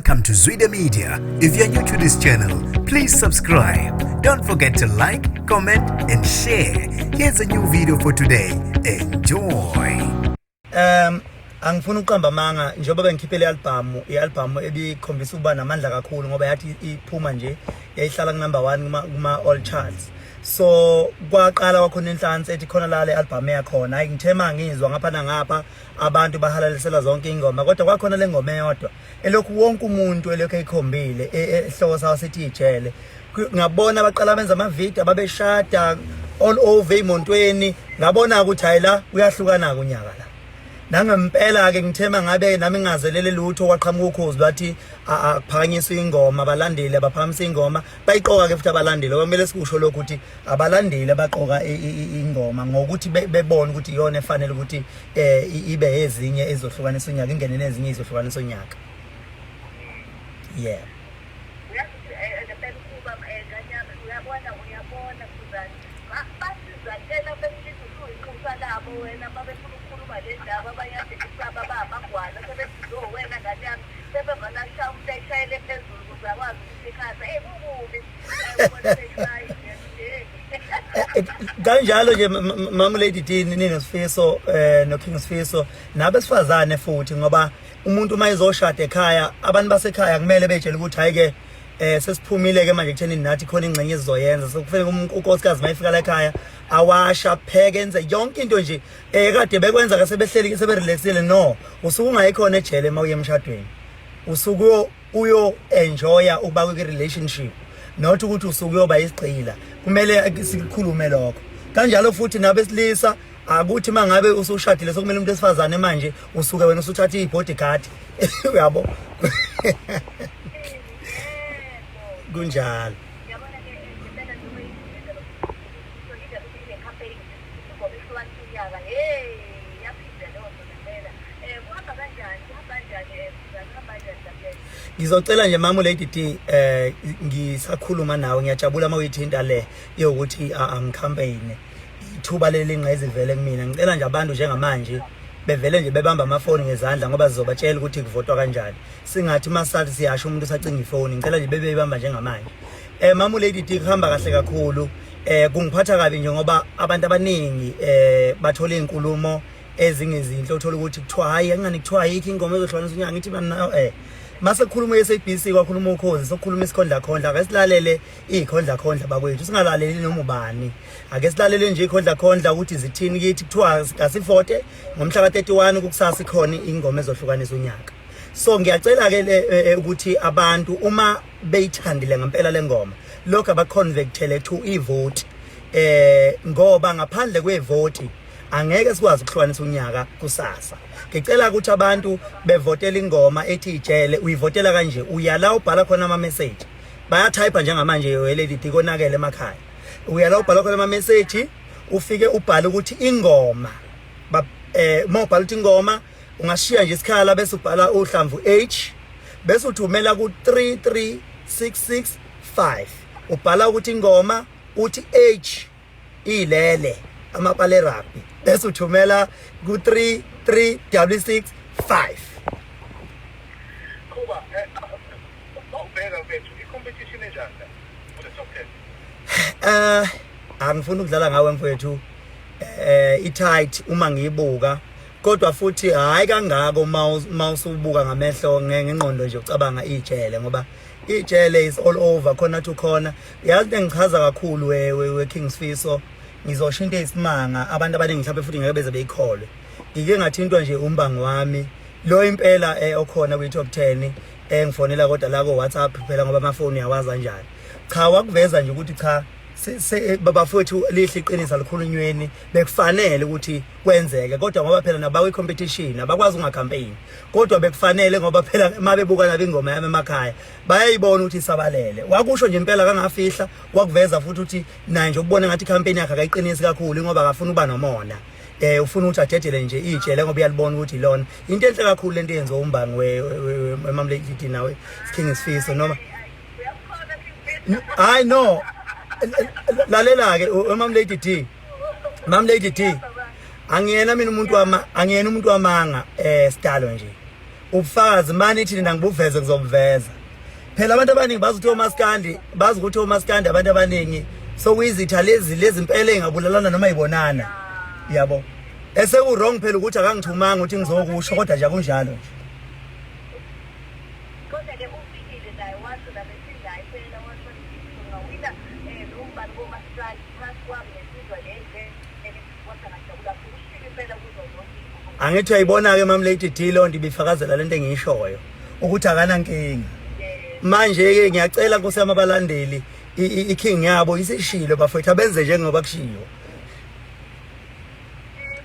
Welcome to Zwida Media. If you're new to this channel, please subscribe. Don't forget to like, comment, and share. Here's a new video for today. Enjoy. Angifuni ukuqamba amanga njengoba bengikhiphe le album, i-album ebikhombisa ukuba namandla kakhulu ngoba yathi iphuma nje yayihlala ku number 1 kuma all charts. So kwaqala kwakhona inhlansi ethi khona la le album yakhona. Hayi, ngithe mangizwa ngapha nangapha abantu bahalalisela zonke ingoma, kodwa kwakhona le ngoma eyodwa elokhu wonke umuntu elokhu eyikhombile, ehloko sawo sithi ijele. Ngabona baqala benza amavidiyo ababeshada all over emontweni, ngabona ukuthi hayi, la uyahlukana kunyaka la. Nangempela ke ngithema ngabe nami ngingazelele lutho, kwaqhamuka ukhozi lwathi akuphakanyiswe ingoma, abalandeli abaphakamisa ingoma, bayiqoka ke futhi abalandeli. Okumele sikusho lokhu ukuthi abalandeli abaqoka ingoma ngokuthi bebone ukuthi iyona efanele ukuthi ibe ezinye ezohlukanisa unyaka, ingene nezinye izohlukanisa unyaka, yeah. Uyazi ukuthi ngempela ukuba nganyama, uyabona, uyabona Khuzani, basizatshela besilisa usuyinxusa labo wena uma befuna ukukhuluma le ndaba, abanye kusaba bamagwala sebethi yo wena ngane yami, sebevana shaya umuntu ayishayele phezulu ukuze akwazi ukuthi ikhasa kukubi ubona seshaya nje. Kanjalo nje, Mama Lady D, ninesifiso no King Sifiso nabesifazane futhi, ngoba umuntu uma ezoshada ekhaya, abantu basekhaya kumele betshele ukuthi hayi ke, sesiphumile ke manje kutheni nathi khona ingxenye esizoyenza. So kufanele unkosikazi mayifika la ekhaya awasha, pheke, enze yonke into nje kade bekwenza ke sebehleli seberelaxile. No, usuke ungayikhona ejele uma uye emshadweni, usuke uyo enjoya ukuba kwi relationship, not ukuthi usuke uyoba isigqila. Kumele sikhulume lokho. Kanjalo futhi nabesilisa, akuthi mangabe usushadile sokumele umuntu esifazane manje usuke wena usuthatha i-bodyguard, uyabo? Kunjalo. Yabona-ke ngempela njengoba indaba ine-campaign, ingoma ihlukanisa unyaka, hey, yaphinda leyo nto ngempela. Kuhamba kanjani, kuhamba kanjani, kuhamba kanjani lapha? Ngizocela nje, Mama Lady D, ngisakhuluma nawe, ngiyajabula uma uyithinta le yokuthi angicampaign, ithuba leli lingqayizivele kumina. Ngicela nje abantu njengamanje bevele nje bebamba amafoni ngezandla ngoba sizobatshela ukuthi kuvotwa kanjani. Singathi masathi siyasho umuntu usacinga ifoni. Ngicela nje bebeyibamba njengamanje. Mama Lady D, kuhamba kahle kakhulu. Kungiphatha kabi nje ngoba abantu abaningi bathola izinkulumo ezingezinhle, uthola ukuthi kuthiwa hayi, angani kuthiwa ayikho ingoma ezohlukanisa unyaka. Ngithi bana mase kukhuluma i-SABC, kwakhuluma ukhozi, sokukhuluma isikhondla khondla. Ake silalele ikhondla khondla bakwethu, singalaleli noma ubani. Ake silalele nje ikhondla khondla ukuthi zithini kithi. Kuthiwa kasivote ngomhla ka-31, kukusasa ikhona ingoma ezohlukanisa unyaka. So ngiyacela ke ukuthi abantu uma beyithandile ngempela lengoma, lokho abaconvertele to ivote, ngoba ngaphandle kwevoti angeke sikwazi ukuhlukanisa unyaka kusasa. Ngicela ukuthi abantu bevotele ingoma ethi ijele. Uyivotela kanje: uya la ubhala khona ama message, bayatype njengamanje, Lady D, konakele emakhaya. Uya la ubhala khona ama message, ufike ubhale ukuthi ingoma, uma ubhala ukuthi ingoma, ungashiya nje isikhala bese ubhala uhlamvu H, bese uthumela ku 33665. Ubhala ukuthi ingoma, uthi H ilele amapale rugby, bese uthumela ku 33665. Khuba, bawubheka mfethu, i-competition enjani la kule top 10? Angifuni ukudlala ngawe mfethu, i-tight uma ngiyibuka, kodwa futhi hayi kangako uma usubuka ngamehlo, ngengqondo nje ucabanga ijele, ngoba ijele is all over khona to khona. Yazi into engichaza kakhulu we King Sifiso, ngizosho into eyisimanga, abantu abaningi mhlawumbe futhi ngeke beze beyikholwe. Ngike ngathintwa nje umbangi wami lo impela okhona kwi top 10, engifonela kodwa la ko WhatsApp phela, ngoba amafoni uyawazi kanjani. Cha, wakuveza nje ukuthi cha, bafowethu, lihle iqiniso alikhulunyweni, bekufanele ukuthi kwenzeke, kodwa ngoba phela nabawi competition abakwazi ungacampaign, kodwa bekufanele ngoba phela mabebuka nabo ingoma yami emakhaya bayayibona ukuthi isabalele. Wakusho nje impela kangafihla, wakuveza futhi ukuthi naye nje ukubona ngathi icampaign yakhe akayiqinisi kakhulu ngoba akafuna uba nomona, ufuna ukuthi adedele nje ijele ngoba uyalibona ukuthi ilona. Into enhle kakhulu lento eyenziwa umbangi we nawe King Sifiso noma hayi no, lalela ke uMam Lady D, Mam Lady D, angiyena mina umuntu wama, angiyena umuntu wamanga, sidalo nje. Ubufakazi mani ithi nina ngibuveze ngizobuveza. Phela abantu abaningi bazi ukuthi omaskandi, bazi ukuthi omaskandi abantu abaningi sokuyizitha lezi lezi impela engabulalana noma ibonana. Yabo. Eseku wrong phela ukuthi akangithumanga ukuthi ngizokusho kodwa nje akunjalo nje. Kodwa-ke ufikile naye washo nabesingayi phela washo ngawina um lo mbani komasipala phakathi kwami nensizwa le wathi akajabula kakhulu ushilo impela kuzo zonke iy'ngubo. Angithi uyayibona-ke mam Lady D leyo nto ibifakazela lento engiyishoyo ukuthi akanankinga. Manje-ke ngiyacela nkosi yami abalandeli i-king yabo isishilo bafowethu abenze njengoba kushiwo.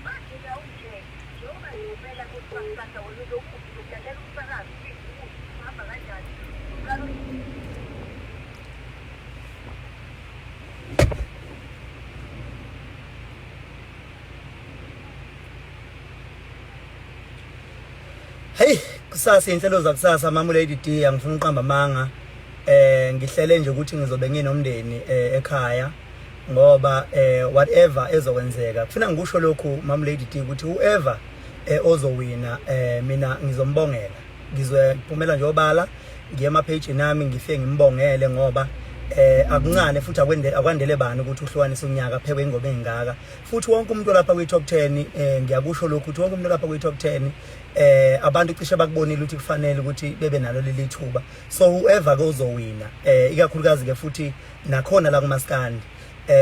Manje la unje njengoba ngimela ukuthi kusasa wena ulokhu ulalela umsakazo ukuthi uhamba kanjani uqala. Hey, kusasa inhlelo zakusasa Mama Lady D angifuni uqamba amanga. Ngihlele nje ukuthi ngizobe nginomndeni ekhaya ngoba whatever ezokwenzeka. Kufuna ngikusho lokhu Mama Lady D ukuthi whoever ozowina mina ngizombongela. Ngizwe phumela nje obala ngiye ema-page nami ngifike ngimbongele ngoba akuncane futhi akwende akwandele bani ukuthi uhlukanise unyaka phekwe ingoma engaka futhi wonke umuntu lapha kwi top 10 ngiyakusho lokhu ukuthi wonke umuntu lapha kwi top 10 abantu cishe bakubonile ukuthi kufanele ukuthi bebe nalo leli thuba. So whoever ke uzowina ikakhulukazi ke futhi nakhona la kumaskandi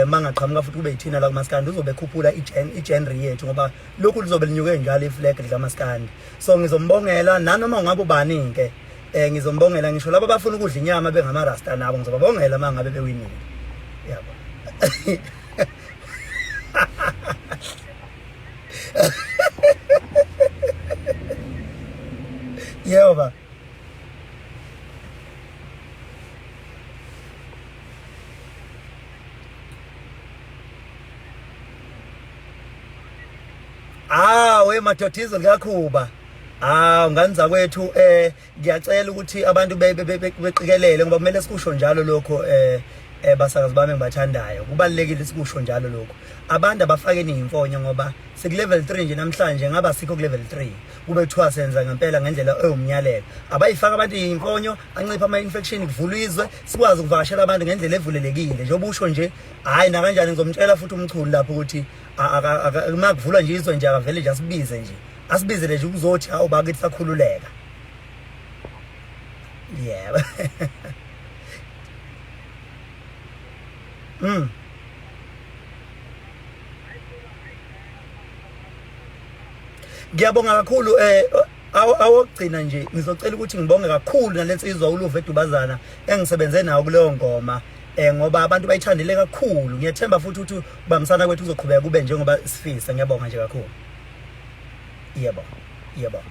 mangaqhamuka futhi kube yithina la kumaskandi uzobe khuphula i-genre yethu ngoba lokhu lizobe linyuke njalo iflag likaMaskandi. So ngizombongela nanoma ungabe ubani ke ngizombongela ngisho laba abafuna ukudla inyama bengama rasta nabo ngizobabongela mangabe bewinile. Yabo. Yebo ba. Ah we madoda izwe likakhuba. Ah ngani zakwethu ngiyacela ukuthi abantu beqikelele ngoba kumele sikusho njalo lokho basakazi bami engibathandayo. Kubalekile sikusho njalo lokho. Abantu abafake imfonyo ngoba siku level 3 nje namhlanje ngaba sikho ku level 3. Kube kuthiwa senza ngempela ngendlela ewumnyalelo. Abayifaka abantu imfonyo ancipha ama infection kuvulwa izwe sikwazi ukuvakashela abantu ngendlela evulelekile. Njengoba usho nje hayi nakanjani ngizomtshela futhi umchunu lapho ukuthi uma kuvulwa nje izwe nje akavele nje asibize nje asibizele nje ukuzothi hawu bakithi sakhululeka. Yebo. Ngiyabonga kakhulu awokugcina nje ngizocela ukuthi ngibonge kakhulu nalensizwa uLuve Dubazana engisebenze nawo kuleyo ngoma ngoba abantu bayithandile kakhulu. Ngiyethemba futhi ukuthi ubambisana kwethu kuzoqhubeka kube njengoba sifisa. Ngiyabonga nje kakhulu. Yebo. Yebo.